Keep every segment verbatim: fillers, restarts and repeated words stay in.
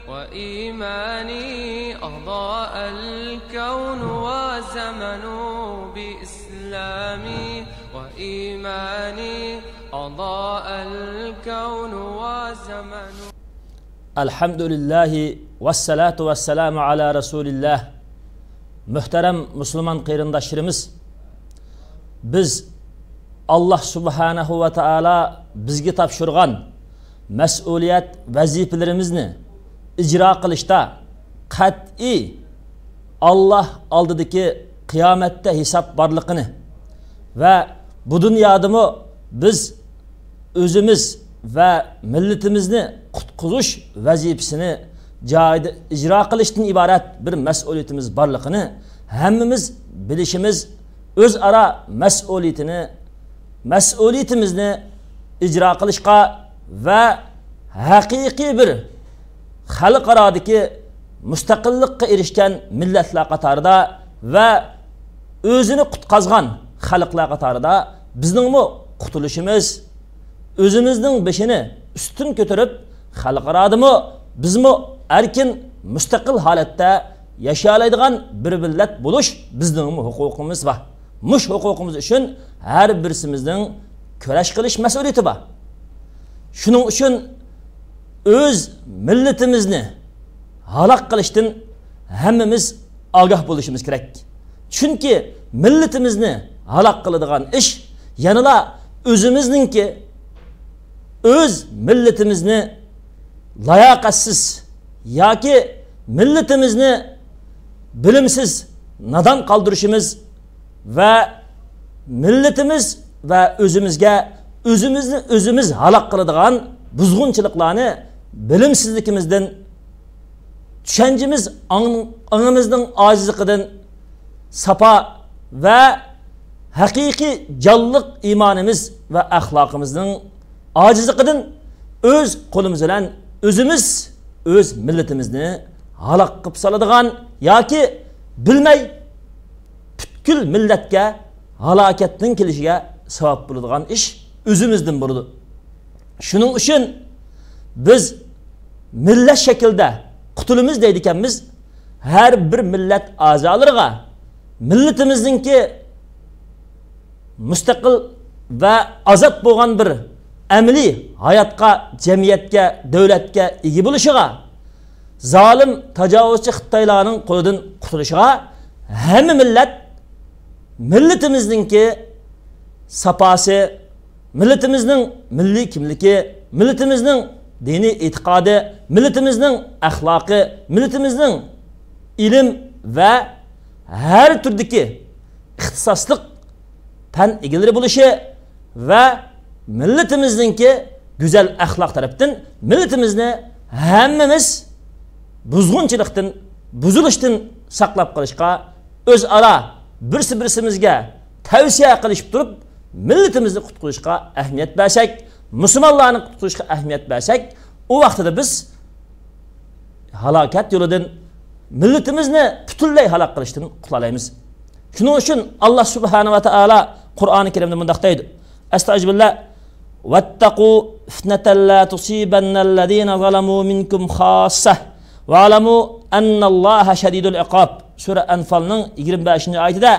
وإيماني أضاء الكون وزمن، بإسلامي وإيماني أضاء الكون وزمن. الحمد لله والصلاة والسلام على رسول الله. مۆھتەرەم مۇسۇلمان قېرىنداشلىرىمىز، بىز ئاللاھ سۇبھانەھۇ ۋە تائالا بىزگە تاپشۇرغان مەسئۇلىيەت ۋەزىپىلىرىمىزنى ئىجرا قىلىشتا قەتئىي ئاللاھ ئالدىدىكى قىيامەتتە ھېساب بارلىقىنى ۋە بۇ دۇنيادىمۇ بىز ئۆزىمىز ۋە مىللىتىمىزنى قۇتقۇزۇش ۋەزىپىسىنى جايىدا ئىجرا قىلىشتىن ئىبارەت بىر مەسئۇلىيىتىمىز بارلىقىنى ھەممىمىز بىلىشىمىز، ئۆزئارا مەسئۇلىيىتىنى، مەسئۇلىيىتىمىزنى ئىجرا قىلىشقا ۋە ھەقىقىي بىر خەلقئارادىكى مۇستەقىللىققا ئېرىشكەن مىللەتلەر قاتارىدا ۋە ئۆزىنى قۇتقازغان خەلقلەر قاتارىدا بىزنىڭمۇ قۇتۇلۇشىمىز، ئۆزىمىزنىڭ بېشىنى ئۈستۈن كۆتۈرۈپ، خەلقئارادىمۇ بىزمۇ ئەركىن، مۇستەقىل ھالەتتە ياشىيالايدىغان بىر مىللەت بولۇش بىزنىڭمۇ ھوقۇقىمىز بار. مۇشۇ ھوقۇقىمىز ئۈچۈن ھەر بىرسىمىزنىڭ كۈرەش قىلىش مەسئۇلىيىتى بار. شۇنىڭ ئۈچۈن ئۆز مىللىتىمىزنى ھالاك قىلىشتىن ھەممىمىز ئاگاھ بولۇشىمىز كېرەك. چۈنكى مىللىتىمىزنى ھالاك قىلىدىغان ئىش يەنىلا ئۆزىمىزنىڭكى، ئۆز مىللىتىمىزنى لاياقەتسىز ياكى مىللىتىمىزنى بىلىمسىز، نادان قالدۇرۇشىمىز ۋە مىللىتىمىز ۋە ئۆزىمىزگە ئۆزىمىزنى ئۆزىمىز ھالاك قىلىدىغان بۇزغۇنچىلىقلارنى بىلىمسىزلىكىمىزدىن، چۈشەنچىمىز، ئاڭ-، ئاڭىمىزنىڭ ئاجىزلىقىدىن، ساپا ۋە ھەقىقىي جانلىق ئىمانىمىز ۋە ئەخلاقىمىزنىڭ ئاجىزلىقىدىن ئۆز قولىمىز بىلەن ئۆزىمىز ئۆز مىللىتىمىزنى ھالاك قىلىپ سالىدىغان ياكى بىلمەي پۈتكۈل مىللەتكە ھالاكەتنىڭ كېلىشىگە سەۋەب بولىدىغان ئىش ئۆزىمىزدىن بولىدۇ. شۇنىڭ ئۈچۈن بىز مىللەت شەكلىدە قۇتۇلىمىز دەيدىكەنمىز. ھەر بىر مىللەت ئەزالىرىغا مىللىتىمىزنىڭكى مۇستەقىل ۋە ئازاد بولغان بىر ئەمەلىي ھاياتقا، جەمئىيەتكە، دۆلەتكە ئىگە بولۇشىغا، زالىم تاجاۋۇزچى خىتايلارنىڭ قولىدىن قۇتۇلۇشىغا ھەممە مىللەت مىللىتىمىزنىڭكى ساپاسى، مىللىتىمىزنىڭ مىللىي كىملىكى، مىللىتىمىزنىڭ دىنىي ئېتىقادى، مىللىتىمىزنىڭ ئەخلاقى، مىللىتىمىزنىڭ ئىلىم ۋە ھەر تۈردىكى ئىختىساسلىق پەن ئىگىلىرى بولۇشى ۋە مىللىتىمىزنىڭكى گۈزەل ئەخلاق تەرەپتىن مىللىتىمىزنى ھەممىمىز بۇزغۇنچىلىقتىن، بۇزۇلۇشتىن ساقلاپ قېلىشقا ئۆزئارا بىرسى-بىرسىمىزگە تەۋسىيە قىلىشىپ تۇرۇپ، مىللىتىمىزنى قۇتقۇزۇشقا ئەھمىيەت بەرسەك، مۇسۇلمانلارنى قۇتقۇزۇشقا ئەھمىيەت بەرسەك، ئۇ ۋاقتىدا بىز ھالاكەت يولىدىن، مىللىتىمىزنى پۈتۈنلەي ھالاك قىلىشتىن قۇتۇلالايمىز. شۇنىڭ ئۈچۈن ئاللا سۇبھانە ۋە تائالا قۇرئانى كەرىمدە مۇنداق دەيدۇ، ئەستەئىزۇبىللا، «واتقوا فتنة لا تصيبن الذين ظلموا منكم خاصة واعلموا أن الله شديد العقاب». سۈرە ئەنفالنىڭ يىگىرمە بەشىنچى ئايىتىدە،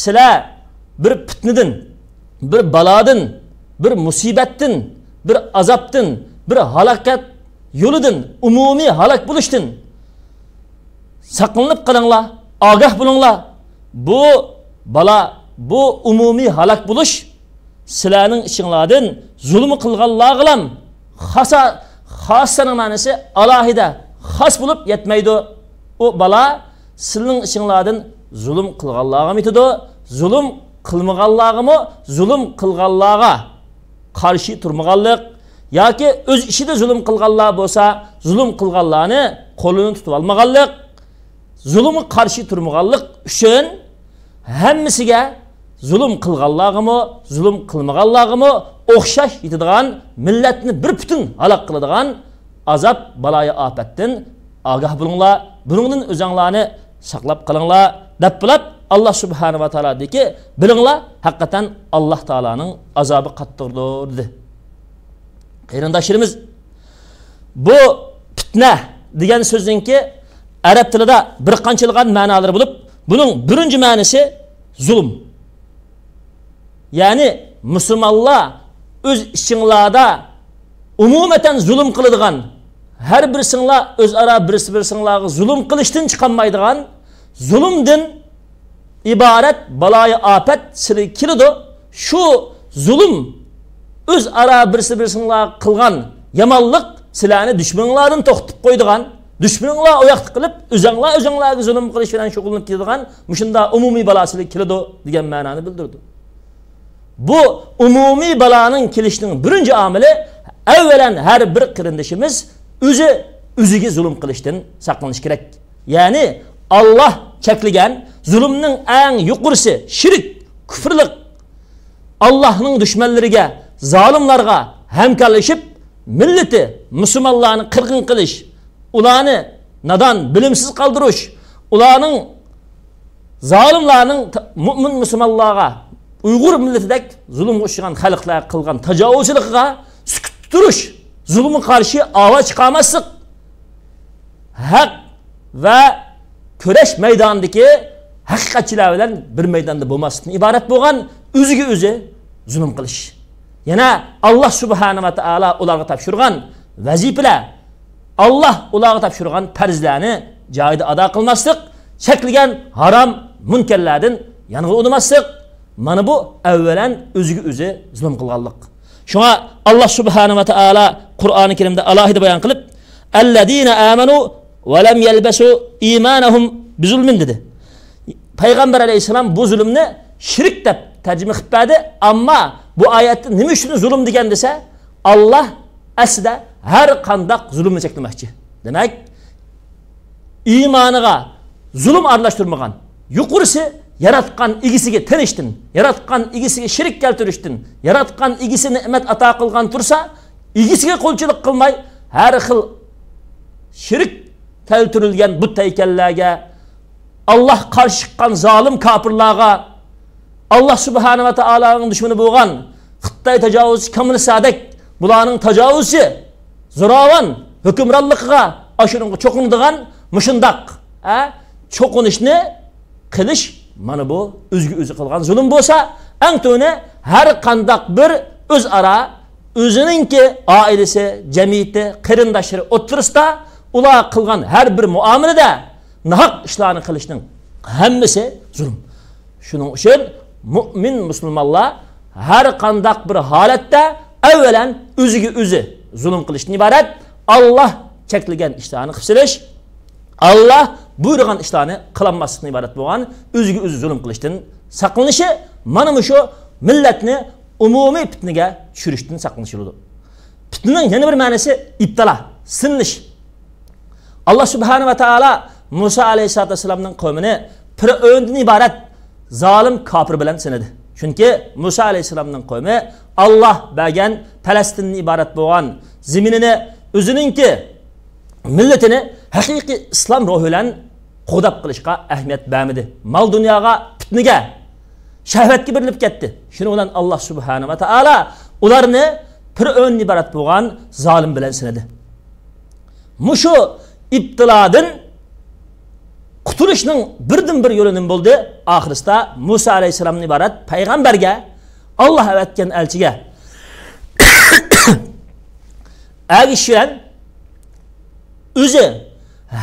سىلەر بىر پىتنىدىن، بىر بالادىن، بىر مۇسىبەتتىن، بىر ئازابتىن، بىر ھالاكەت يولىدىن، ئومۇمىي ھالاك بولۇشتىن ساقلىنىپ قېلىڭلار، ئاگاھ بولۇڭلار. بۇ بالا، بۇ ئومۇمىي ھالاك بولۇش سىلەرنىڭ ئىچىڭلاردىن زۇلۇم قىلغانلارغىلام خاسا، خاسسانىڭ مەنىسى ئالاھىدە، خاس بولۇپ يەتمەيدۇ. ئۇ بالا سىلىنىڭ ئىچىڭلاردىن زۇلۇم قىلغانلارغىمۇ يېتىدۇ، زۇلۇم قىلمىغانلارغىمۇ، زۇلۇم قىلغانلارغا قارشى تۇرمىغانلىق ياكى ئۆز ئىچىدە زۇلۇم قىلغانلار بولسا، زۇلۇم قىلغانلارنى قولىنى تۇتۇۋالمىغانلىق، زۇلۇمغا قارشى تۇرمىغانلىق ئۈچۈن ھەممىسىگە، زۇلۇم قىلغانلارغىمۇ، زۇلۇم قىلمىغانلارغىمۇ ئوخشاش يېتىدىغان، مىللەتنى بىر پۈتۈن ھالاك قىلىدىغان ئازاب، بالايىئاپەتتىن ئاگاھ بولۇڭلار، بۇنىڭدىن ئۆزۈڭلارنى ساقلاپ قېلىڭلار، دەپ بولۇپ، ئاللا سۇبھانە ۋە تائالا دېدىكى، بىلىڭلار، ھەقىقەتەن ئاللا تائالانىڭ ئازابى قاتتىقتۇر، دېدى. قېرىنداشلىرىمىز، بۇ پىتنە، دېگەن سۆزنىڭكى ئەرەب تىلىدا بىر قانچىلىغان مەنالىرى بولۇپ، بۇنىڭ بىرىنچى مەنىسى زۇلۇم. يەنى مۇسۇلمانلار ئۆز ئىچىڭلاردا ئومۇمەن زۇلۇم قىلىدىغان، ھەر بىرسىڭلار ئۆزئارا بىرسى بىرسىڭلارغا زۇلۇم قىلىشتىن چىقالمايدىغان، زۇلۇمدىن ئىبارەت بالايىئاپەت سىلەرگە كېلىدۇ. شۇ زۇلۇم، ئۆزئارا بىرسى بىرسىڭلار قىلغان يامانلىق سىلەرنى دۈشمىنىڭلاردىن توختىتىپ قويىدىغان، دۈشمىنىڭلار ئۇ ياقتا قىلىپ، ئۆزەڭلار ئۆزەڭلارغا زۇلۇم قىلىش بىلەن شۇغۇللىنىپ كېتىدىغان مۇشۇنداق ئومۇمىي بالا سىلەرگە كېلىدۇ دېگەن مەنانى بىلدۈرىدۇ. بۇ ئومۇمىي بالانىڭ كېلىشىنىڭ بىرىنچى ئامىلى، ئەۋۋەلەن ھەر بىر قېرىندىشىمىز ئۆزى ئۆزىگە زۇلۇم قىلىشتىن ساقلىنىش كېرەك. يەنى ئاللاھ چەكلىگەن زۇلۇمنىڭ ئەڭ يۇقىرىسى شىرك، كۇفرلۇق، ئاللاھنىڭ دۈشمەنلىرىگە، زالىملارغا ھەمكارلىشىپ، مىللىتى مۇسۇلمانلارنى قىرغىن قىلىش، ئۇلارنى نادان، بىلىمسىز قالدۇرۇش، ئۇلارنىڭ، زالىملارنىڭ تا-، مۇئمىن مۇسۇلمانلارغا، ئۇيغۇر مىللىتىدەك زۇلۇمغا ئۇچرىغان خەلقلەرگە قىلغان تاجاۋۇزچىلىقىغا سۈكۈتتە تۇرۇش، زۇلۇمغا قارشى ئاۋاز چىقارماسلىق، ھەق ۋە كۈرەش مەيدانىدىكى ھەقىقەتچىلەر بىلەن بىر مەيداندا بولماسلىقتىن ئىبارەت بولغان ئۆزىگە ئۆزى زۇلۇم قىلىش. يەنە ئاللاھ سۇبھانە ۋە تائالا ئۇلارغا تاپشۇرغان ۋەزىپىلەر، ئاللاھ ئۇلارغا تاپشۇرغان پەرزلەرنى جايىدا ئادا قىلماسلىق، چەكلىگەن ھارام مۇنكەرلەردىن يانغا ئۇنىماسلىق، مانا بۇ ئەۋۋەلەن ئۆزىگە ئۆزى زۇلۇم قىلغانلىق. شۇڭا ئاللاھ سۇبھانە ۋە تائالا قۇرئانى كەرىمدە ئالاھىدە بايان قىلىپ، «ئەللەزىنە ئامەنۇ ۋە لەم يەلبەسۇ ئىمانەھۇم بىزۇلمىن» دېدى. پەيغەمبەر ئەلەيھىسسالام بۇ زۇلۇمنى شىرك دەپ تەرجىمە قىلىپ بەردى. ئەمما بۇ ئايەتتە نېمە ئۈچۈن زۇلۇم دېگەن دېسە، ئاللاھ ئەسلىدە ھەر قانداق زۇلۇمنى چەكلىمەكچى. دېمەك، ئىمانىغا زۇلۇم ئارىلاشتۇرمىغان، يۇقىرىسى ياراتقان ئىگىسىگە تېنىشتىن، ياراتقان ئىگىسىگە شېرىك كەلتۈرۈشتىن، ياراتقان ئىگىسى نېمەت ئاتا قىلغان تۇرسا، ئىگىسىگە قۇلچىلىق قىلماي، ھەر خىل شېرىك كەلتۈرۈلگەن بۇت ھەيكەللەرگە، ئاللاھقا قارشى چىققان زالىم كاپىرلارغا، ئاللاھ سۇبھانە ۋە تائالانىڭ دۈشمىنى بولغان خىتاي تاجاۋۇزچى كوممۇنىستلاردەك بۇلارنىڭ تاجاۋۇزچى، زوراۋان ھۆكۈمرانلىقىغا ئاشۇنىڭغا چوقۇنىدىغان مۇشۇنداق، ئە، چوقۇنۇشنى قىلىش، مانا بۇ ئۆزىگە ئۆزى قىلغان زۇلۇم بولسا، ئەڭ تۆۋىنى ھەر قانداق بىر ئۆزئارا ئۆزىنىڭكى ئائىلىسى، جەمئىيىتى، قېرىنداشلىرى ئوتتۇرىسىدا ئۇلار قىلغان ھەر بىر مۇئامىلىدە ناھەق ئىشلارنى قىلىشنىڭ ھەممىسى زۇلۇم. شۇنىڭ ئۈچۈن مۇئمىن مۇسۇلمانلار ھەر قانداق بىر ھالەتتە ئەۋۋەلەن ئۆزىگە ئۆزى زۇلۇم قىلىشتىن ئىبارەت، ئاللاھ چەكلىگەن ئىشلارنى قىلىپ سېلىش، ئاللاھ بۇيرۇغان ئىشلارنى قىلالماسلىقتىن ئىبارەت بولغان ئۆزىگە ئۆزى زۇلۇم قىلىشتىن ساقلىنىشى مانا مۇشۇ مىللەتنى ئومۇمىي پىتنىگە چۈشۈرۈشتىن ساقلىنىشى بولىدۇ. پىتنىنىڭ يەنە بىر مەنىسى ئىپتىلا، سىنىلىش. ئاللاھ سۇبھانە ۋە تائالا مۇسا ئەلەيھىسسالاتۇ ۋەسسالامنىڭ قەۋمىنى پىرئەۋندىن ئىبارەت زالىم كاپىر بىلەن سىنىدى. چۈنكى مۇسا ئەلەيھىسسالامنىڭ قەۋمى ئاللاھ بەرگەن پەلەستىندىن ئىبارەت بولغان زېمىنىنى، ئۆزىنىڭكى مىللىتىنى ھەقىقىي ئىسلام روھى بىلەن قوغداپ قېلىشقا ئەھمىيەت بەرمىدى. مال-دۇنياغا، پىتنىگە، شەھۋەتكە بېرىلىپ كەتتى. شۇنىڭ بىلەن ئاللاھ سۇبھانە ۋە تائالا ئۇلارنى پىرئەۋندىن ئىبارەت بولغان زالىم بىلەن سىنىدى. مۇشۇ ئىپتىلادىن قۇتۇلۇشنىڭ بىردىنبىر يولى نېمە بولدى؟ ئاخىرسىدا مۇسا ئەلەيھىسسالامدىن ئىبارەت پەيغەمبەرگە، ئاللاھ ئەۋەتكەن ئەلچىگە ئەگىشىش بىلەن، ئۆزى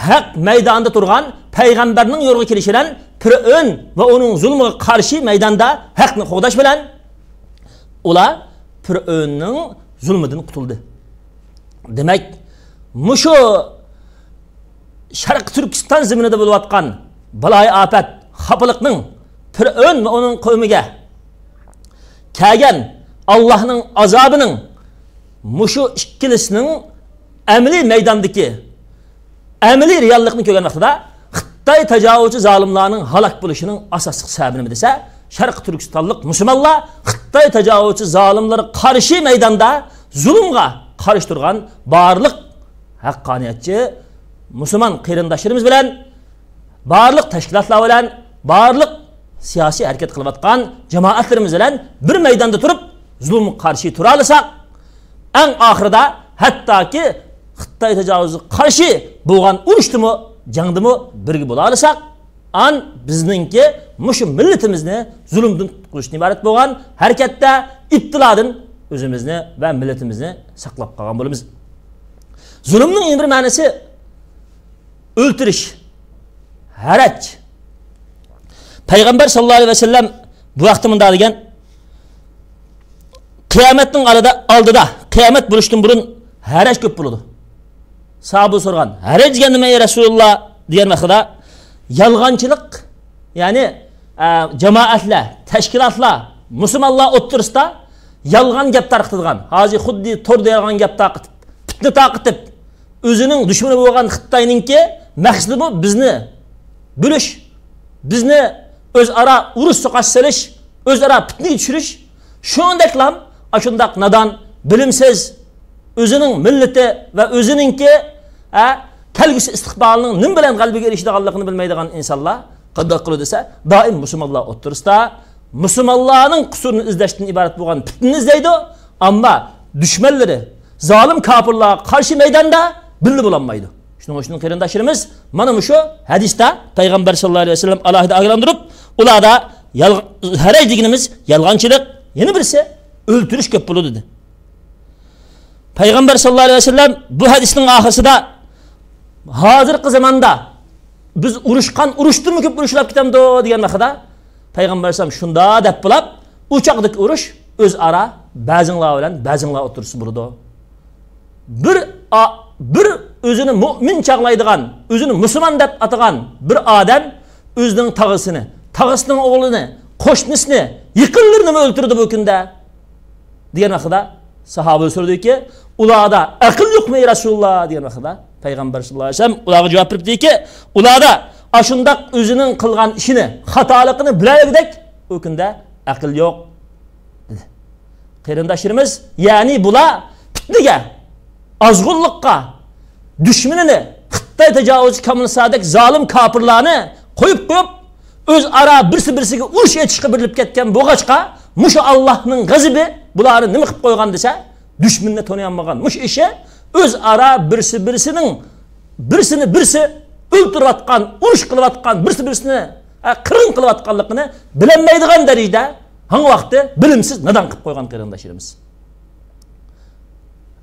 ھەق مەيدانىدا تۇرغان پەيغەمبەرنىڭ يولغا كېلىشى بىلەن، پىرئەۋن ۋە ئۇنىڭ زۇلمىغا قارشى مەيداندا ھەقنى قوغداش بىلەن، ئۇلار پىرئەۋننىڭ زۇلمىدىن قۇتۇلدى. دېمەك، مۇشۇ شەرقىي تۈركىستان زېمىنىدا بولۇۋاتقان بالايىئاپەت، خاپىلىقنىڭ پىرئەۋن ۋە ئۇنىڭ قەۋمىگە كەلگەن ئاللاھنىڭ ئازابىنىڭ مۇشۇ ئىككىلىسىنىڭ ئەمەلىي مەيداندىكى ئەمەلىي رېئاللىقنى كۆرگەن ۋاقتىدا، خىتاي تاجاۋۇزچى زالىملارنىڭ ھالاك بولۇشىنىڭ ئاساسلىق سەۋەبى نېمە دېسە، شەرقىي تۈركىستانلىق مۇسۇلمانلار خىتاي تاجاۋۇزچى زالىملىرىغا قارشى مەيداندا زۇلۇمغا قارشى تۇرغان بارلىق ھەققانىيەتچى مۇسۇلمان قېرىنداشلىرىمىز بىلەن، بارلىق تەشكىلاتلار بىلەن، بارلىق سىياسىي ھەرىكەت قىلىۋاتقان جامائەتلىرىمىز بىلەن بىر مەيداندا تۇرۇپ، زۇلۇمغا قارشى تۇرالىساق، ئەڭ ئاخىرىدا ھەتتاكى خىتاي تاجاۋۇزىغا قارشى بولغان ئۇرۇشتىمۇ، جەڭدىمۇ بىرگە بولالىساق، ئان بىزنىڭكى مۇشۇ مىللىتىمىزنى زۇلۇمدىن قۇتقۇزۇشتىن ئىبارەت بولغان ھەرىكەتتە ئىپتىلادىن ئۆزىمىزنى ۋە مىللىتىمىزنى ساقلاپ قالغان بولىمىز. زۇلۇمنىڭ يەنە بىر مەنىسى ئۆلتۈرۈش، ھەرەج. پەيغەمبەر ساللاللاھۇ ئەلەيھى ۋەسەللەم بۇ ھەقتە مۇنداق دېگەن: قىيامەتنىڭ ئالدىدا، ئالدىدا، قىيامەت بولۇشتىن بۇرۇن ھەرەج كۆپ بولىدۇ. ساھابە سورىغان، ھەرەج دېگەن نېمە، ئەي رەسۇلۇللا؟ دېگەن ۋاقتىدا، يالغانچىلىق، يەنى، ئە، جامائەتلەر، تەشكىلاتلار، مۇسۇلمانلار ئوتتۇرىسىدا يالغان گەپ تارقىتىدىغان، ھازىر خۇددى توردا يالغان گەپ تارقىتىپ، پىتنە تارقىتىپ، ئۆزىنىڭ دۈشمىنى بولغان خىتاينىڭكى مەقسىتىمۇ بىزنى بۆلۈش، بىزنى ئۆزئارا ئۇرۇش سوقاش سېلىش، ئۆزئارا پىتنىگە چۈشۈرۈش. شۇنداقلام ئاشۇنداق نادان، بىلىمسىز، ئۆزىنىڭ مىللىتى ۋە ئۆزىنىڭكى، ھە، كەلگۈسى ئىستىقبالىنىڭ نېمە بىلەن غەلىبىگە ئېرىشىدىغانلىقىنى بىلمەيدىغان ئىنسانلار قانداق قىلىدۇ دېسە، دائىم مۇسۇلمانلار ئوتتۇرىسىدا مۇسۇلمانلارنىڭ قۇسۇرىنى ئىزدەشتىن ئىبارەت بولغان پىتنىنى ئىزدەيدۇ. ئەمما دۈشمەنلىرى، زالىم كاپىرلارغا قارشى مەيداندا بىللە بولالمايدۇ. شۇنىڭ ئۈچۈن قېرىنداشلىرىمىز، مانا مۇشۇ ھەدىستە پەيغەمبەر ساللاللاھۇ ئەلەيھى ۋەسەللەم ئالاھىدە ئاگاھلاندۇرۇپ، ئۇلاردا يالغ-، ھەرەج دېگىنىمىز يالغانچىلىق، يەنە بىرسى ئۆلتۈرۈش كۆپ بولىدۇ دېدى. پەيغەمبەر ساللاللاھۇ ئەلەيھى ۋەسەللەم بۇ ھەدىسنىڭ ئاخىرسىدا، ھازىرقى زاماندا بىز ئۇرۇشقان ئۇرۇشتىنمۇ كۆپ ئۇرۇشلاپ كېتەمدۇ دېگەن ۋاقتىدا، پەيغەمبەر ئەلەيھىسسالام شۇنداق دەپ بولاپ، ئۇ چاغدىكى ئۇرۇش ئۆزئارا بەزىڭلار بىلەن بەزىڭلار ئوتتۇرىسىدا بولىدۇ. بىر ئا-، بىر ئۆزىنى مۇئمىن چاغلايدىغان، ئۆزىنى مۇسۇلمان دەپ ئاتىغان بىر ئادەم ئۆزىنىڭ تاغىسىنى، تاغىسىنىڭ ئوغلىنى، قوشنىسىنى، يېقىنلىرىنىمۇ ئۆلتۈرىدۇ بۇ كۈندە. دېگەن ھەققىدە ساھابە سورىدىكى، ئۇلاردا ئەقىل يوقمۇ، ئەي رەسۇلۇللا؟ دېگەن ھەققىدە پەيغەمبەر ساللاللاھۇ ئەلەيھى ۋەسەللەم ئۇلارغا جاۋاب بېرىپتىكى، ئۇلاردا ئاشۇنداق ئۆزىنىڭ قىلغان ئىشىنى، خاتالىقىنى بىلەلىگۈدەك ئۇ كۈندە ئەقىل يوق، دېدى. قېرىنداشلىرىمىز، يەنى بۇلار پىتنىگە، ئازغۇنلۇققا، دۈشمىنىنى، خىتاي تاجاۋۇزچى كامۇنىستلاردەك زالىم كاپىرلارنى قويۇپ قويۇپ، ئۆزئارا بىرسى بىرسىگە ئۇرۇش ئېچىشقا بېرىلىپ كەتكەن بولغاچقا، مۇشۇ ئاللاھنىڭ غەزىپى بۇلارنى نېمە قىلىپ قويغان دېسە، دۈشمىنىنى تونۇيالمىغان مۇشۇ ئىشى ئۆزئارا بىرسى بىرسىنىڭ، بىرسىنى بىرسى ئۆلتۈرۈۋاتقان، ئۇرۇش قىلىۋاتقان، بىرسى بىرسىنى، ئە، قىرغىن قىلىۋاتقانلىقىنى بىلەلمەيدىغان دەرىجىدە ھاڭ ۋاقتى بىلىمسىز، نادان قىلىپ قويغان قېرىنداشلىرىمىز.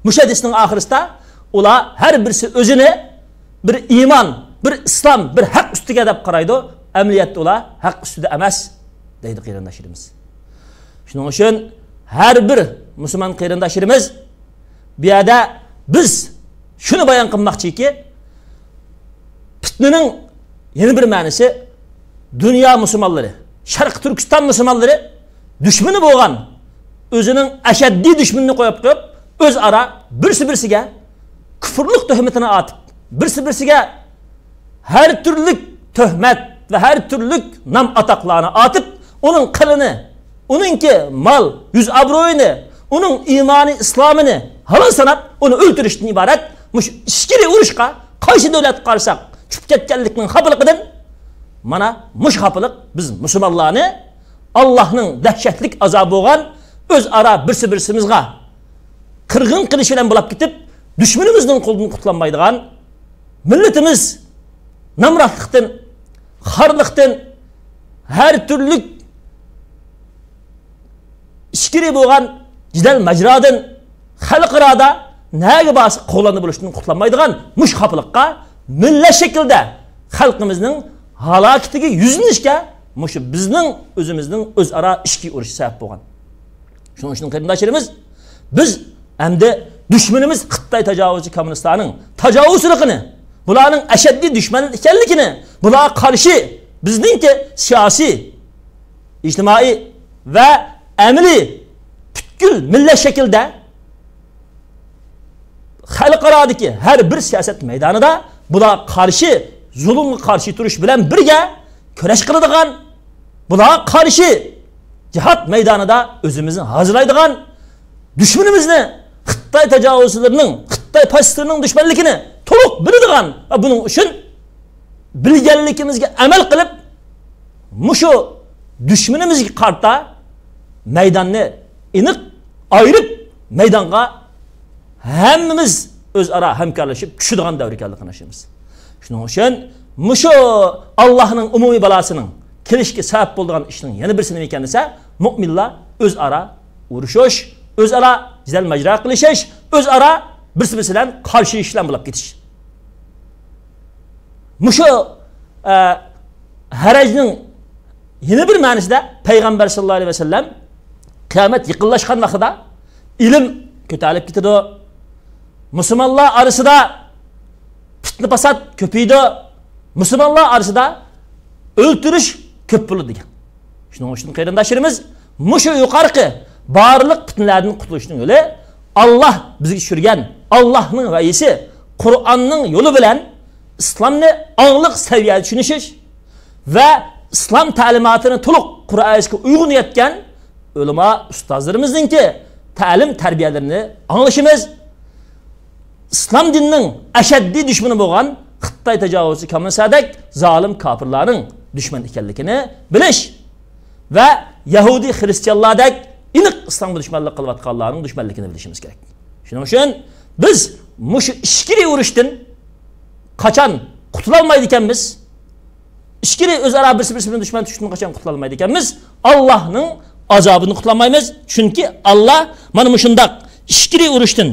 مۇشۇ ھەدىسنىڭ ئاخىرىسىدا ئۇلار ھەر بىرسى ئۆزىنى بىر ئىمان، بىر ئىسلام، بىر ھەق ئۈستىگە دەپ قارايدۇ. ئەمەلىيەتتە ئۇلار ھەق ئۈستىدە ئەمەس، دەيدۇ قېرىنداشلىرىمىز. شۇنىڭ ئۈچۈن ھەر بىر مۇسۇلمان قېرىنداشلىرىمىز، بۇ يەردە بىز شۇنى بايان قىلماقچىكى، پىتنىنىڭ يەنە بىر مەنىسى، دۇنيا مۇسۇلمانلىرى، شەرقىي تۈركىستان مۇسۇلمانلىرى دۈشمىنى بولغان، ئۆزىنىڭ ئەشەددىي دۈشمىنىنى قويۇپ قويۇپ، ئۆزئارا بىرسى بىرسىگە كۇفۇرلۇق تۆھمىتىنى ئاتىپ، بىرسى بىرسىگە ھەر تۈرلۈك تۆھمەت ۋە ھەر تۈرلۈك نام ئاتاقلارنى ئاتىپ، ئۇنىڭ قېنىنى، ئۇنىڭكى مال، يۈز ئابرۇيىنى، ئۇنىڭ ئىمانى، ئىسلامىنى ھالال ساناپ، ئۇنى ئۆلتۈرۈشتىن ئىبارەت مۇشۇ ئىچكىرى ئۇرۇشقا قايسى دۆلەتكە قارىساق چۈشۈپ كەتكەنلىكنىڭ خاپىلىقىدىن، مانا مۇشۇ خاپىلىق بىز مۇسۇلمانلارنى ئاللاھنىڭ دەھشەتلىك ئازابى بولغان ئۆزئارا بىرسى بىرسىمىزغا قىرغىن قىلىش بىلەن بولاپ كېتىپ، دۈشمىنىمىزنىڭ قولىدىن قۇتۇلالمايدىغان، مىللىتىمىز نامراتلىقتىن، خارلىقتىن، ھەر تۈرلۈك ئىچكىرى بولغان جېدەل ماجىرادىن، خەلقئارادا نەگە بارسا قوغلاندى بولۇشتىن قۇتۇلالمايدىغان مۇشۇ خاپىلىققا مىللەت شەكلىدە خەلقىمىزنىڭ ھالاكىتىگە يۈزلىنىشكە مۇشۇ بىزنىڭ ئۆزىمىزنىڭ ئۆزئارا ئىچكى ئۇرۇشى سەۋەب بولغان. شۇنىڭ ئۈچۈن قېرىنداشلىرىمىز، بىز ئەمدى دۈشمىنىمىز خىتاي تاجاۋۇزچى كوممۇنىستلارنىڭ تاجاۋۇزچىلىقىنى، بۇلارنىڭ ئەشەددىي دۈشمەن ئىكەنلىكىنى، بۇلارغا قارشى بىزنىڭكى سىياسىي، ئىجتىمائىي ۋە ئەمەلىي پۈتكۈل مىللەت شەكلىدە خەلقئارادىكى ھەر بىر سىياسەت مەيدانىدا بۇلارغا قارشى، زۇلۇمغا قارشى تۇرۇش بىلەن بىرگە كۈرەش قىلىدىغان، بۇلارغا قارشى جىھاد مەيدانىدا ئۆزىمىزنى ھازىرلايدىغان، دۈشمىنىمىزنى، خىتاي تاجاۋۇزچىلىرىنىڭ، خىتاي فاشىستلىرىنىڭ دۈشمەنلىكىنى تولۇق بىلىدىغان ۋە بۇنىڭ ئۈچۈن بىلگەنلىكىمىزگە ئەمەل قىلىپ، مۇشۇ دۈشمىنىمىزگە قارىتا مەيداننى ئېنىق ئايرىپ، مەيدانغا ھەممىمىز ئۆزئارا ھەمكارلىشىپ چۈشىدىغان دەۋر ئىكەنلىكىنى ئىشىنىمىز. شۇنىڭ ئۈچۈن مۇشۇ ئاللاھنىڭ ئومۇمىي بالاسىنىڭ كېلىشكە سەۋەب بولىدىغان ئىشنىڭ يەنە بىرسى نېمە ئىكەن دېسە، مۆمىنلار ئۆزئارا ئۇرۇشۇش، ئۆزئارا جېدەل ماجىرا قىلىشىش، ئۆزئارا بىرسى بىرسى بىلەن قارشىلىشىش بىلەن بولۇپ كېتىش. مۇشۇ، ئە، ھەرەجنىڭ يەنە بىر مەنىسىدە پەيغەمبەر ساللاللاھۇ ئەلەيھى ۋەسەللەم قىيامەت يېقىنلاشقان ۋاقتىدا ئىلىم كۆتەرىلىپ كېتىدۇ. مۇسۇلمانلار ئارىسىدا پىتنە پاسات كۆپىيىدۇ. مۇسۇلمانلار ئارىسىدا ئۆلتۈرۈش كۆپ بولىدۇ دېگەن. شۇنىڭ ئۈچۈن قېرىنداشلىرىمىز، مۇشۇ يۇقىرىقى بارلىق پىتنىلەردىن قۇتۇلۇشنىڭ يولى، ئاللاھ بىزگە چۈشۈرگەن ئاللاھنىڭ ۋەھىيسى، قۇرئاننىڭ يولى بىلەن ئىسلامنى ئاڭلىق سەۋىيەدە چۈشىنىشىش ۋە ئىسلام تەلىماتىنى تولۇق قۇرئان ھەدىسكە ئۇيغۇن يەتكەن ئۆلىما ئۇستازلىرىمىزنىڭكى تەلىم تەربىيەلىرىنى ئاڭلىشىمىز. ئىسلام دىنىنىڭ ئەشەددىي دۈشمىنى بولغان خىتاي تاجاۋۇزچى كوممۇنىستلاردەك زالىم كاپىرلارنىڭ دۈشمەن ئىكەنلىكىنى بىلىش ۋە يەھۇدىي خىرىستىيانلاردەك ئېنىق ئىسلامغا دۈشمەنلىك قىلىۋاتقانلارنىڭ دۈشمەنلىكىنى بىلىشىمىز كېرەك. شۇنىڭ ئۈچۈن بىز مۇشۇ ئىچكىرى ئۇرۇشتىن قاچان قۇتۇلالمايدىكەنمىز، ئىچكىرى ئۆزئارا بىرسى بىرسى بىلەن دۈشمەن تۇتۇشتىن قاچان قۇتۇلالمايدىكەنمىز، ئاللاھنىڭ ئازابىدىن قۇتۇلالمايمىز. چۈنكى ئاللاھ مانا مۇشۇنداق ئىچكىرى ئۇرۇشتىن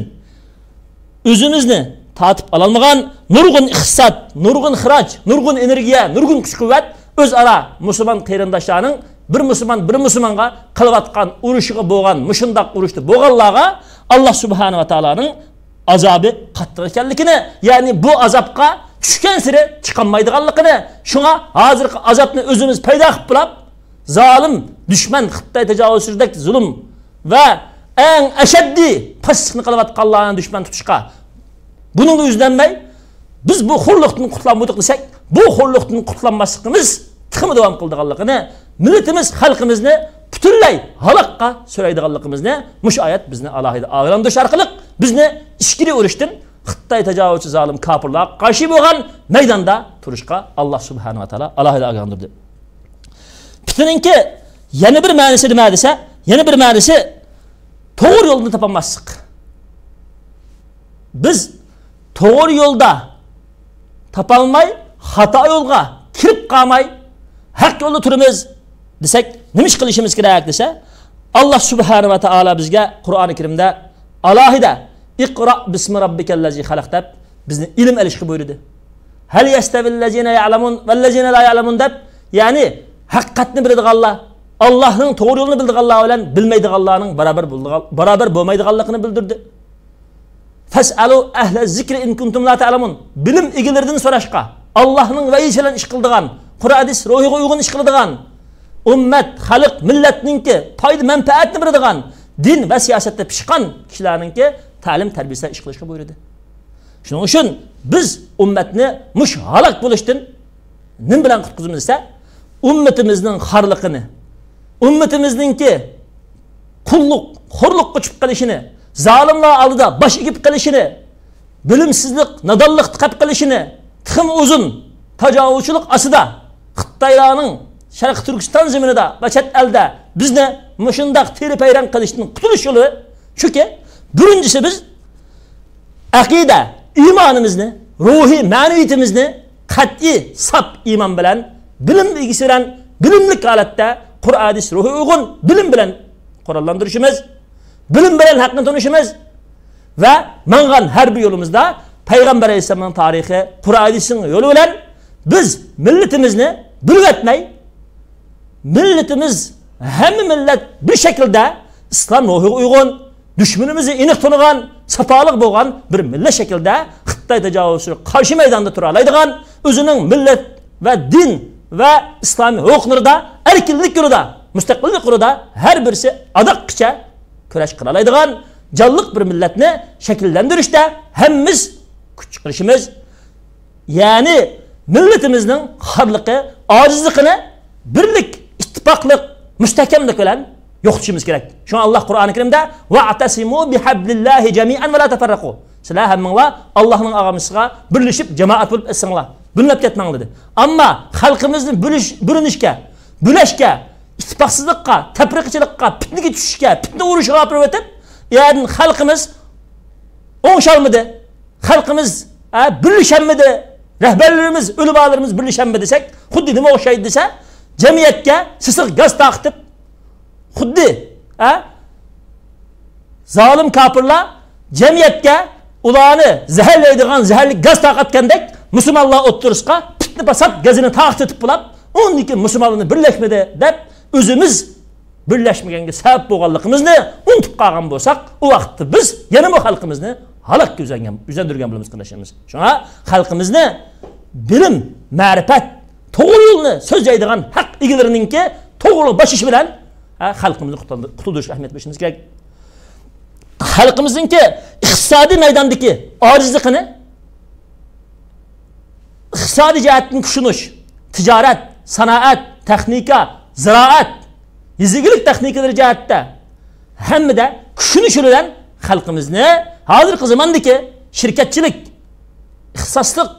ئۆزىمىزنى تارتىپ ئالالمىغان، نۇرغۇن ئىقتىساد، نۇرغۇن خىراج، نۇرغۇن ئېنېرگىيە، نۇرغۇن كۈچ-قۇۋۋەت ئۆزئارا مۇسۇلمان قېرىنداشلارنىڭ بىر مۇسۇلمان بىر مۇسۇلمانغا قىلىۋاتقان ئۇرۇشىغا بولغان، مۇشۇنداق ئۇرۇشتا بولغانلارغا ئاللاھ سۇبھانەھۇ ۋە تائالانىڭ ئازابى قاتتىق ئىكەنلىكىنى، يەنى بۇ ئازابقا چۈشكەنسېرى چىقالمايدىغانلىقىنى، شۇڭا ھازىرقى ئازابنى ئۆزىمىز پەيدا قىلىپ بولاپ، زالىم دۈشمەن خىتاي تاجاۋۇزچىلىرىدەك زۇلۇم ۋە ئەڭ ئەشەددىي پاسىقنى قىلىۋاتقانلارنى دۈشمەن تۇتۇشقا بۇنىڭدا يۈزلەنمەي، بىز بۇ خورلۇقتىن قۇتۇلالمىدۇق دېسەك، بۇ خورلۇقتىن قۇتۇلالماسلىقىمىز تېخىمۇ داۋام قىلىدىغانلىقىنى، مىللىتىمىز، خەلقىمىزنى پۈتۈنلەي ھالاكقا سۆرەيدىغانلىقىمىزنى مۇشۇ ئايەت بىزنى ئالاھىدە ئاگاھلاندۇرۇش ئارقىلىق بىزنى ئىچكىرى ئۇرۇشتىن، خىتاي تاجاۋۇزچى زالىم كاپىرلارغا قارشى بولغان مەيداندا تۇرۇشقا ئاللاھ سۇبھانەھۇ ۋە تائالا ئالاھىدە ئاگاھلاندۇردى. پىتنىنىڭكى يەنە بىر مەنىسى نېمە دېسە، يەنە بىر مەنىسى توغرا يولنى تاپالماسلىق. بىز توغرا يولدا تاپالماي، خاتا يولغا كىرىپ قالماي، ھەق يولدا تۇرىمىز دېسەك، نېمە ئىش قىلىشىمىز كېرەك دېسە، ئاللاھ سۇبھانەھۇ ۋە تائالا بىزگە قۇرئانى كەرىمدە ئالاھىدە «ئىقرا بىسمى رەببىكەللەزى خەلەق» دەپ بىزنى ئىلىم ئېلىشقا بۇيرۇدى. «ھەل يەستەۋىللەزىنە يەئلەمۇن ۋەللەزىنە لا يەئلەمۇن» دەپ، يەنى ھەقىقەتنى بىلىدىغانلار، ئاللاھنىڭ توغرا يولىنى بىلىدىغانلار بىلەن بىلمەيدىغانلارنىڭ بارابەر بولىدىغان-، بارابەر بولمايدىغانلىقىنى بىلدۈردى. «فەسئەلۇ ئەھلە زىكرى ئىن كۇنتۇم لا تەئلەمۇن». بىلىم ئىگىلىرىدىن سوراشقا، ئاللاھنىڭ ۋەھىيسى بىلەن ئىش قىلىدىغان، قۇرئان ھەدىس روھىغا ئۇيغۇن ئىش قىلىدىغان، ئۈممەت، خەلق، مىللەتنىڭكى پايدا مەنپەئەتىنى بىلىدىغان، دىن ۋە سىياسەتتە پىشقان كىشىلەرنىڭكى تەلىم تەربىيەسىدە ئىش قىلىشقا بۇيرۇدى. شۇنىڭ ئۈچۈن بىز ئۈممەتنى مۇشۇ ھالاك بولۇشتىن نېمە بىلەن قۇتقۇزىمىز دېسە، ئۈممىتىمىزنىڭ خارلىقىنى، ئۈممىتىمىزنىڭكى قۇللۇق، خورلۇققا چۈشۈپ قېلىشىنى، زالىملار ئالدىدا باش ئېگىپ قېلىشىنى، بىلىمسىزلىك، نادانلىقتا قېلىپ قېلىشىنى، تېخىمۇ ئۇزۇن تاجاۋۇزچىلىق ئاستىدا خىتايلارنىڭ شەرقىي تۈركىستان زېمىنىدا ۋە چەت ئەلدە بىزنى مۇشۇنداق تېرە-پەيرەڭ قىلىشتىن قۇتۇلۇش يولى شۇكى، بىرىنچىسى بىز ئەقىدە، ئىمانىمىزنى، روھىي مەنىۋىيىتىمىزنى قەتئىي ساپ ئىمان بىلەن، بىلىم ئىگىسى بىلەن، بىلىملىك ھالەتتە قۇرئان ھەدىس روھىغا ئۇيغۇن بىلىم بىلەن قوراللاندۇرۇشىمىز، بىلىم بىلەن ھەقنى تونۇشىمىز ۋە ماڭغان ھەر بىر يولىمىزدا پەيغەمبەر ئەلەيھىسسالامنىڭ تارىخى، قۇرئان ھەدىسنىڭ يولى بىلەن بىز مىللىتىمىزنى بۆلۈۋەتمەي، مىللىتىمىز، ھەممە مىللەت بىر شەكىلدە ئىسلام روھىغا ئۇيغۇن، دۈشمىنىمىزنى ئېنىق تونۇغان، ساپالىق بولغان بىر مىللەت شەكلىدە خىتاي تاجاۋۇزچىلىرىغا قارشى مەيداندا تۇرالايدىغان، ئۆزىنىڭ مىللەت ۋە دىن ۋە ئىسلامىي ھوقۇقلىرىدا، ئەركىنلىك يولىدا، مۇستەقىللىق يولىدا ھەر بىرسى ئاداققىچە كۈرەش قىلالايدىغان جانلىق بىر مىللەتنى شەكىللەندۈرۈشتە ھەممىمىز كۈچ چىقىرىشىمىز، يەنى مىللىتىمىزنىڭ خارلىقى، ئاجىزلىقىنى بىرلىك، ئىتتىپاقلىق، مۇستەھكەملىك بىلەن يوقىتىشىمىز كېرەك. شۇڭا ئاللاھ قۇرئانى كەرىمدە «ۋەئتەسىمۇ بىھەبلىللاھى جەمىئەن ۋە لا تەفەررەقۇ». سىلەر ھەممىڭلار ئاللاھنىڭ ئاغىنىسىغا بىرلىشىپ، جامائەت بولۇپ ئېسىڭلار، بۆلۈنۈپ كەتمەڭلار دېدى. ئەمما خەلقىمىزنى بۆلۈش، بۆلۈنۈشكە، بۆلەشكە، ئىتتىپاقسىزلىققا، تەپرىقىچىلىققا، پىتنىگە چۈشۈشكە، پىتنە ئۇرۇشىغا ئاپىرىۋېتىپ، ئۇ يەردىن خەلقىمىز ئوڭشالمىدى. خەلقىمىز، ئە، بىرلىشەلمىدى، رەھبەرلىرىمىز، ئۆلىمالىرىمىز بىرلىشەلمىدى دېسەك، خۇددى نېمە ئوخشايدۇ دېسە، جەمئىيەتكە سېسىق گاز تارقىتىپ، خۇددى، ئە، زالىم كاپىرلار جەمئىيەتكە ئۇلارنى زەھەرلەيدىغان زەھەرلىك گاز تارقاتقاندەك، مۇسۇلمانلار ئوتتۇرىسىغا پىتنە پاسات گازىنى تارقىتىپ بولاپ، ئۇندىن كېيىن مۇسۇلمانلارنى بىرلەشمىدى دەپ، ئۆزىمىز بىرلەشمىگەنگە سەۋەب بولغانلىقىمىزنى ئۇنتۇپ قالغان بولساق، ئۇ ۋاقىتتا بىز يەنىمۇ خەلقىمىزنى ھالاككە يۈزەنگەن، يۈزەندۈرگەن بولىمىز، قېرىنداشلىرىمىز. شۇڭا خەلقىمىزنى بىلىم، مەرىپەت، توغرا يولنى سۆزلەيدىغان ھەق ئىگىلىرىنىڭكى توغرا باشلىشى بىلەن، ھە، خەلقىمىزنى قۇتۇلدۇر-، قۇتۇلدۇرۇشقا ئەھمىيەت بېرىشىمىز كېرەك. خەلقىمىزنىڭكى ئىقتىسادىي مەيداندىكى ئاجىزلىقىنى ئىقتىسادىي جەھەتتىن كۈچلىنىش، تىجارەت، سانائەت، تېخنىكا، زىرائەت، يېزا ئىگىلىك تېخنىكىلىرى جەھەتتە ھەممىدە كۈچلىنىشى بىلەن خەلقىمىزنى ھازىرقى زاماندىكى شىركەتچىلىك، ئىختىساسلىق،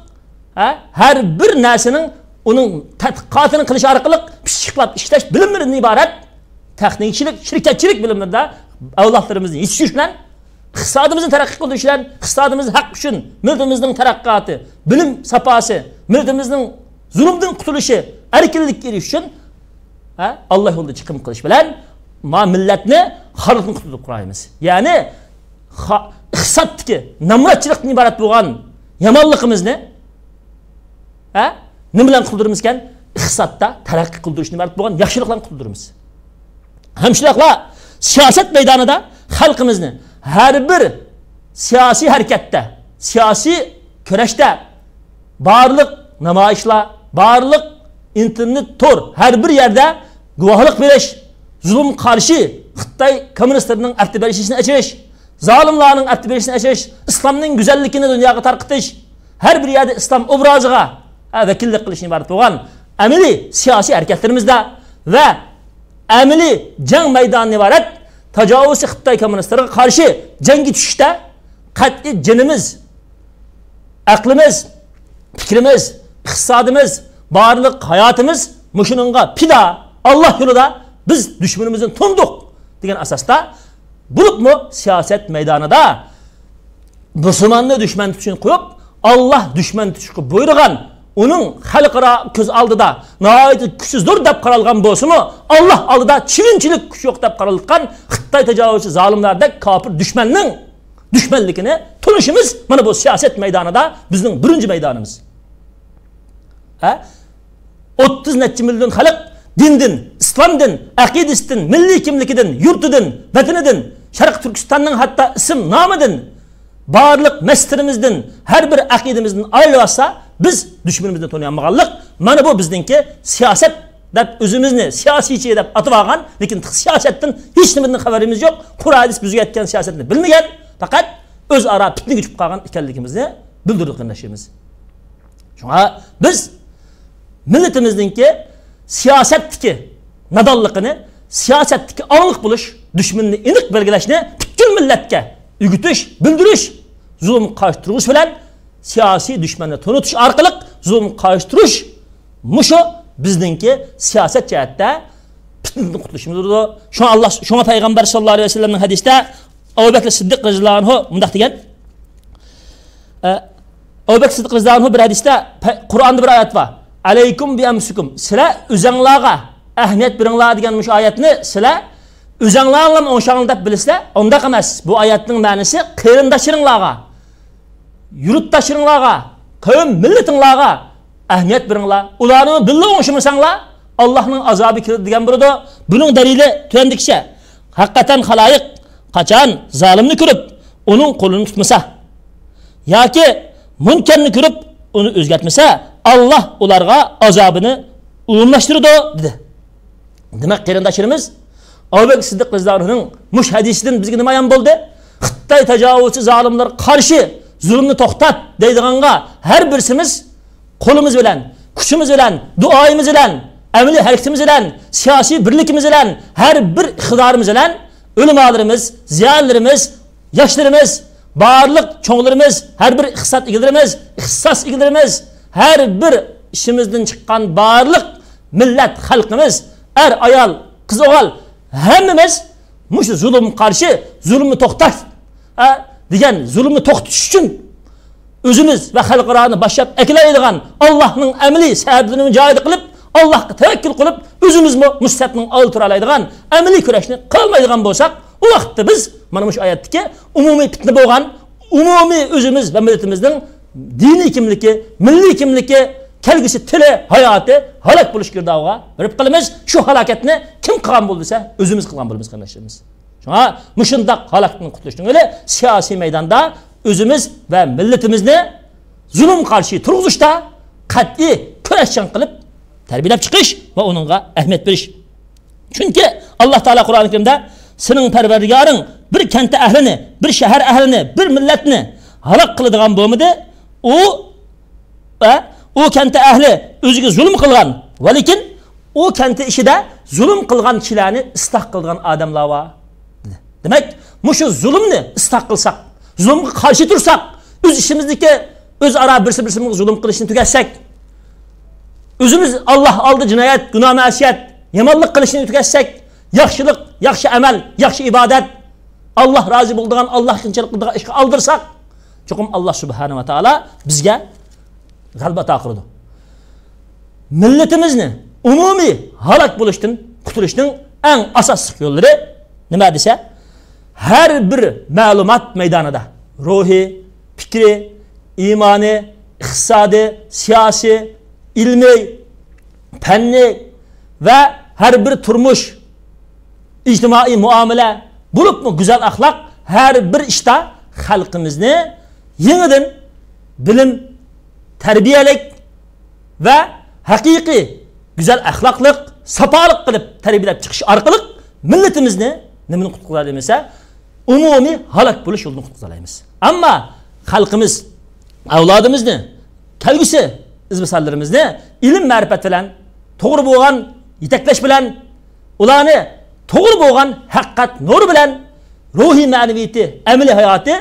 ھە، ھەر بىر نەرسىنىڭ ئۇنىڭ تەتقىقاتىنى قىلىش ئارقىلىق پىششىقلاپ ئىشلەش بىلىملىرىدىن ئىبارەت تېخنىكىچىلىك، شىركەتچىلىك بىلىملىرىدە ئەۋلادلىرىمىزنى يېتىشتۈرۈش بىلەن، ئىقتىسادىمىزنى تەرەققىي قىلدۇرۇش بىلەن، ئىقتىسادىمىز ھەق ئۈچۈن، مىللىتىمىزنىڭ تەرەققىياتى، بىلىم ساپاسى، مىللىتىمىزنىڭ زۇلۇمدىن قۇتۇلۇشى، ئەركىنلىككە ئېرىشىش ئۈچۈن، ھە، ئاللا يولىدا چىقىم قىلىش بىلەن ما مىللەتنى خارلىقتىن قۇتۇلدۇرۇپ قالايمىز. يەنى خا-، ئىقتىسادتىكى نامراتچىلىقتىن ئىبارەت بولغان يامانلىقىمىزنى، ھە، نېمە بىلەن قۇتۇلدۇرىمىزكەن؟ ئىقتىسادتا تەرەققىي قىلدۇرۇشتىن ئىبارەت بولغان ياخشىلىق بىلەن قۇتۇلدۇرىمىز. ھەمشىراقلار، سىياسەت مەيدانىدا خەلقىمىزنى ھەر بىر سىياسىي ھەرىكەتتە، سىياسىي كۈرەشتە، بارلىق نامايىشلار، بارلىق ئىنتېرنېت تور، ھەر بىر يەردە گۇۋاھلىق بېرىش، زۇلۇمغا قارشى خىتاي كوممۇنىستلىرىنىڭ ئەپتى بېرىشىشىنى ئېچىش، زالىملارنىڭ ئەپتى بېرىشىشىنى ئېچىش، ئىسلامنىڭ گۈزەللىكىنى دۇنياغا تارقىتىش، ھەر بىر يەردە ئىسلام ئوبرازىغا، ھە، ۋەكىللىك قىلىشتىن ئىبارەت بولغان ئەمەلىي سىياسىي ھەرىكەتلىرىمىزدە ۋە ئەمەلىي جەڭ مەيدانىدىن ئىبارەت تاجاۋۇزچى خىتاي كوممۇنىستلىرىغا قارشى جەڭگە چۈشۈشتە قەتئىي جېنىمىز، ئەقلىمىز، پىكرىمىز، ئىقتىسادىمىز، بارلىق ھاياتىمىز مۇشۇنىڭغا پىدا، ئاللا يولىدا بىز دۈشمىنىمىزنى تونۇدۇق دېگەن ئاساستا، بولۇپمۇ سىياسەت مەيدانىدا مۇسۇلماننى دۈشمەن تۇتۇشىنى قويۇپ، ئاللا دۈشمەن تۇتۇشقا بۇيرۇغان، ئۇنىڭ خەلقئارا كۆز ئالدىدا ناھايىتى كۈچى زور دەپ قارالغان بولسىمۇ، ئاللا ئالدىدا چىۋىنچىلىك كۈچى يوق دەپ قارالغان خىتاي تاجاۋۇزچى زالىملاردەك كاپىر دۈشمەننىڭ دۈشمەنلىكىنى تونۇشىمىز، مانا بۇ سىياسەت مەيدانىدا بىزنىڭ بىرىنچى مەيدانىمىز. ھە؟ ئوتتۇز نەچچە مىليون خەلق دىندىن، ئىسلامدىن، ئەقىدىسىدىن، مىللىي كىملىكىدىن، يۇرتىدىن، ۋەتىنىدىن، شەرقىي تۈركىستاننىڭ ھەتتا ئىسىم نامىدىن، بارلىق مەزھىپىمىزدىن، ھەر بىر ئەقىدىمىزدىن ئايرىلىۋاتسا، بىز دۈشمىنىمىزنى تونۇيالمىغانلىق، مانا بۇ بىزنىڭكى سىياسەت دەپ ئۆزىمىزنى سىياسىيچى دەپ ئاتىۋالغان، لېكىن سىياسەتتىن ھېچنېمىدىن خەۋىرىمىز يوق. قۇرئان ھەدىس بىزگە ئېيتكەن سىياسەتنى بىلمىگەن، پەقەت ئۆزئارا پىتنىگە چۈشۈپ قالغان ئىكەنلىكىمىزنى بىلدۈردۇق، قېرىنداشلىرىمىز. شۇڭا بىز مىللىتىمىزنىڭكى سىياسەتتىكى نادانلىقىنى، سىياسەتتىكى ئاڭلىق بولۇش، دۈشمىنىنى ئېنىق بەلگىلەشنى پۈتكۈل مىللەتكە ئۆگىتىش، بىلدۈرۈش، زۇلۇمغا قارشى تۇرۇش بىلەن سىياسىي دۈشمەننى تونۇتۇش ئارقىلىق زۇلۇمغا قارشى تۇرۇش، مۇشۇ بىزنىڭكى سىياسەت جەھەتتە پىتنىدىن قۇتۇلۇشىمىز بولىدۇ. شۇڭا ئاللا، شۇڭا پەيغەمبەر ساللاللاھۇ ئەلەيھى ۋەسەللەمنىڭ ھەدىسىدە ئەبۇ بەكرى سىددىق رەزىياللاھۇ ئەنھۇ مۇنداق دېگەن. ئە، ئەبۇ بەكرى سىددىق رەزىياللاھۇ ئەنھۇ بىر ھەدىستە، پە-، قۇرئاندا بىر ئايەت بار. «ئەلەيكۇم بى ئەنفۇسىكۇم»، سىلەر ئۆزەڭلارغا ئەھمىيەت بېرىڭلار دېگەن مۇشۇ ئايەتنى سىلەر ئۆزەڭلار بىلەن ئوڭشاڭلار دەپ بىلىسىلەر. ئۇنداق ئەمەس. بۇ ئايەتنىڭ مەنىسى قېرىنداشلىرىڭلارغا، يۇرتداشلىرىڭلارغا، قەۋم مىللىتىڭلارغا ئەھمىيەت بېرىڭلار. ئۇلارنى بىللە ئوڭشىمىساڭلار، ئاللاھنىڭ ئازابى كېلىدۇ دېگەن بولىدۇ. بۇنىڭ دەلىلى تۆۋەندىكىچە. ھەقىقەتەن خالايىق قاچان زالىمنى كۆرۈپ، ئۇنىڭ قولىنى تۇتمىسا ياكى مۇنكەرنى كۆرۈپ، ئۇنى ئۆزگەرتمىسە، ئاللاھ ئۇلارغا ئازابىنى ئومۇملاشتۇرىدۇ، دېدى. دېمەك، قېرىنداشلىرىمىز، ئەبۇ بەكرى سىددىق رەزىياللاھۇ ئەنھۇنىڭ مۇشۇ ھەدىسىدىن بىزگە نېمە ئايان بولدى؟ خىتاي تاجاۋۇزچى زالىملارغا قارشى زۇلۇمنى توختات دەيدىغانغا ھەر بىرسىمىز قولىمىز بىلەن، كۈچىمىز بىلەن، دۇئايىمىز بىلەن، ئەمەلىي ھەرىكىتىمىز بىلەن، سىياسىي بىرلىكىمىز بىلەن، ھەر بىر ئىقتىدارىمىز بىلەن ئۆلىمالىرىمىز، زىيالىيلىرىمىز، ياشلىرىمىز، بارلىق چوڭلىرىمىز، ھەر بىر ئىقتىساد ئىگىلىرىمىز، ئىختىساس ئىگىلىرىمىز، ھەر بىر ئىچىمىزدىن چىققان بارلىق مىللەت خەلقىمىز، ئەر، ئايال، قىز، ئوغۇل، ھەممىمىز مۇشۇ زۇلۇمغا قارشى زۇلۇمنى توختات، ھە، دېگەن زۇلۇمنى توختىتىش ئۈچۈن ئۆزىمىز ۋە خەلقئارانى باشلاپ ئەكېلەلەيدىغان، ئاللاھنىڭ ئەمەلىي سەۋەبلىرىنى جايىدا قىلىپ، ئاللاھقا تەۋەككۈل قىلىپ، ئۆزىمىزمۇ مۇشۇ سەپنىڭ ئالدىدا تۇرالايدىغان ئەمەلىي كۈرەشنى قىلالمايدىغان بولساق، ئۇ ۋاقىتتا بىز مانا مۇشۇ ئايەتتىكى ئومۇمىي پىتنە بولغان، ئومۇمىي ئۆزىمىز ۋە مىللىتىمىزنىڭ دىنىي كىملىكى، مىللىي كىملىكى، كەلگۈسى تىلى، ھاياتى ھالاك بولۇش گىردابىغا بېرىپ قالىمىز. شۇ ھالاكەتنى كىم قىلغان بولدى دېسە، ئۆزىمىز قىلغان بولىمىز، قېرىنداشلىرىمىز. شۇڭا مۇشۇنداق ھالاكتىن قۇتۇلۇشنىڭ يولى سىياسىي مەيداندا ئۆزىمىز ۋە مىللىتىمىزنى زۇلۇمغا قارشى تۇرغۇزۇشتا قەتئىي كۈرەشچان قىلىپ تەربىيەلەپ چىقىش ۋە ئۇنىڭغا ئەھمىيەت بېرىش. چۈنكى ئاللا تائالا قۇرئانى كەرىمدە، سېنىڭ پەرۋەردىگارىڭ بىر كەنتى ئەھلىنى، بىر شەھەر ئەھلىنى، بىر مىللەتنى ھالاك قىلىدىغان بولمىدى. ئۇ، ئە، ئۇ كەنتى ئەھلى ئۆزىگە زۇلۇم قىلغان، ۋەلىكىن ئۇ كەنتى ئىچىدە زۇلۇم قىلغان كىشىلەرنى ئىسلاھ قىلىدىغان ئادەملەر بار، دېدى. دېمەك، مۇشۇ زۇلۇمنى ئىسلاھ قىلساق، زۇلۇمغا قارشى تۇرساق، ئۆز ئىچىمىزدىكى ئۆزئارا بىرسى بىرسىمىزگە زۇلۇم قىلىشنى تۈگەتسەك، ئۆزىمىز ئاللا ئالدىدا جىنايەت، گۇناھ مەسىيەت، يامانلىق قىلىشنى تۈگەتسەك، ياخشىلىق، ياخشى ئەمەل، ياخشى ئىبادەت، ئاللا رازى بولىدىغان، ئاللا قىلغان ئىشقا ئالدىرساق، چوقۇم ئاللا سۇبھانە ۋە تائالا بىزگە غەلىبە ئاتا قىلىدۇ. مىللىتىمىزنى ئومۇمىي ھالاك بولۇشتىن قۇتۇلۇشنىڭ ئەڭ ئاساسلىق يوللىرى نېمە دېسە، ھەر بىر مەلۇمات مەيدانىدا، روھىي، پىكرىي، ئىمانىي، ئىقتىسادىي، سىياسىي، ئىلمىي، پەننىي ۋە ھەر بىر تۇرمۇش، ئىجتىمائىي مۇئامىلە، بولۇپمۇ گۈزەل ئەخلاق ھەر بىر ئىشتا خەلقىمىزنى يېڭىدىن بىلىم، تەربىيەلىك ۋە ھەقىقىي گۈزەل ئەخلاقلىق، ساپالىق قىلىپ تەربىيەلەپ چىقىش ئارقىلىق مىللىتىمىزنى نېمىنى قۇتقۇزالايمىز دېسە، ئومۇمىي ھالاك بولۇش يولىدىن قۇتقۇزالايمىز. ئەمما خەلقىمىز، ئەۋلادىمىزنى، كەلگۈسى ئىزباسارلىرىمىزنى ئىلىم-مەرىپەت بىلەن، توغرا بولغان يېتەكلەش بىلەن، ئۇلارنى توغرا بولغان ھەقىقەت نۇرى بىلەن، روھىي مەنىۋىيىتى، ئەمەلىي ھاياتى،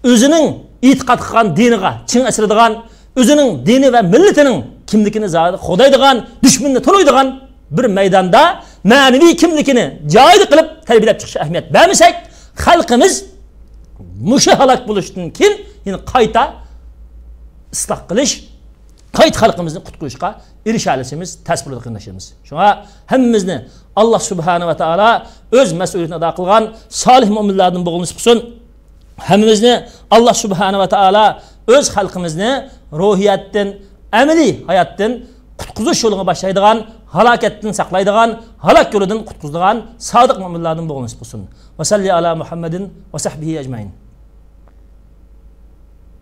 ئۆزىنىڭ ئېتىقاد قىلغان دىنىغا چىڭ ئېسىلىدىغان، ئۆزىنىڭ دىنى ۋە مىللىتىنىڭ كىملىكىنى زادى قوغدايدىغان، دۈشمىنىنى تونۇيدىغان بىر مەيداندا مەنىۋى كىملىكىنى جايىدا قىلىپ تەربىيەلەپ چىقىشقا ئەھمىيەت بەرمىسەك، خەلقىمىز مۇشۇ ھالاك بولۇشتىن كېيىن يەنە قايتا ئىسلاھ قىلىش، قايتا خەلقىمىزنى قۇتقۇزۇشقا ئېرىشەلىشىمىز تەس بولىدۇ، قېرىنداشلىرىمىز. شۇڭا ھەممىمىزنى ئاللا سۇبھانە ۋە تائالا ئۆز مەسئۇلىيىتىنى ئادا قىلغان سالىھ مۆمىنلەردىن بولغىنى نېسىپ قىلسۇن. ھەممىمىزنى ئاللا سۇبھانە ۋە تائالا ئۆز خەلقىمىزنى روھىيەتتىن، ئەمەلىي ھاياتتىن قۇتقۇزۇش يولىغا باشلايدىغان، ھالاكەتتىن ساقلايدىغان، ھالاك يولىدىن قۇتقۇزىدىغان سادىق مۆمىنلەردىن بولغىنى نېسىپ قىلسۇن. ۋە سەللى ئالا مۇھەممەدىن ۋە سەھبىھى ئەجمەئىن.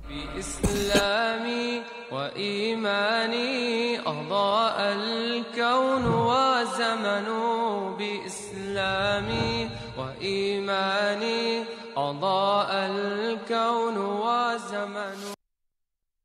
بإسلامي وإيماني أضاء الكون وزمن. بإسلامي وإيماني أضاء الكون وزمن.